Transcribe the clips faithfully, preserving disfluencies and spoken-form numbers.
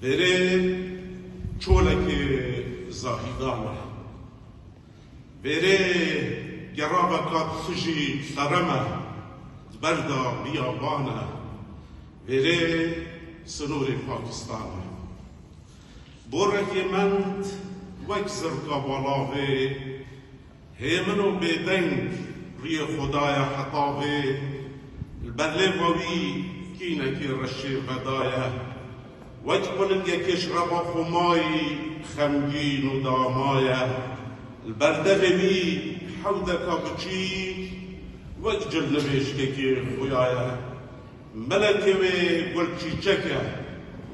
Vêrê çolekê Zahîdan e. Vêrê geraveka tijî ferem e, berda biyaban e. Vêrê sinorê Pakistan e. Borekê mend wek zirka balavê, hêmin û bêdeng riyê xwe daye hetavê. Li ber lêva wî kînekê reşê vedaye. Wek qulingekê ji reba Xomayî xemgîn û damaye. Li ber devê wî hewdeka biçîk wek cilnivêjkekê xuya ye. Melekê wê gul çîçek e,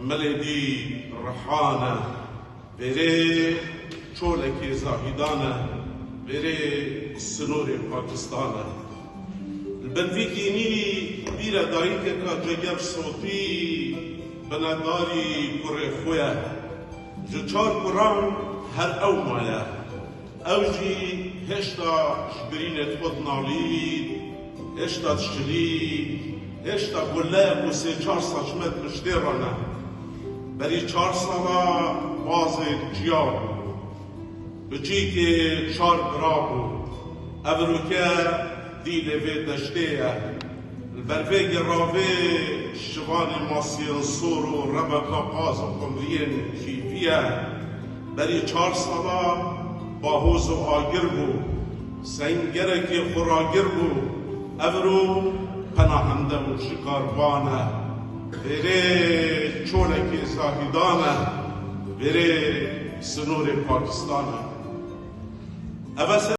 melê dî rihan e. Vêrê çolekê Zahîdan e, vêrê sinorê Pakistan e. Li bin vî kînî bîre dayikeka ceger sotî, binedarî kurê xwe ye. Ji çar kuran her ew maye. Ew jî hêşta ji birînê xwe dinalî, hêşta dişilî, hêşta guleyek û sê çar saçmet piştê re ne. Berî çar sala bazêk ciya bû. Biçîkê çar bira bû. Evroke dîlê vê deştê ye. Li ber vê geravê şivanê masiyên sor û rebeka qaz û qumriyên kîvî ye. Berî çar sala bahoz û agir bû. Sengerekê xwe ragir bû. Evro penahende û şikarvan e. Vêrê çolekê Zahîdan e. Vêrê sinorê Pakistan e. Ev e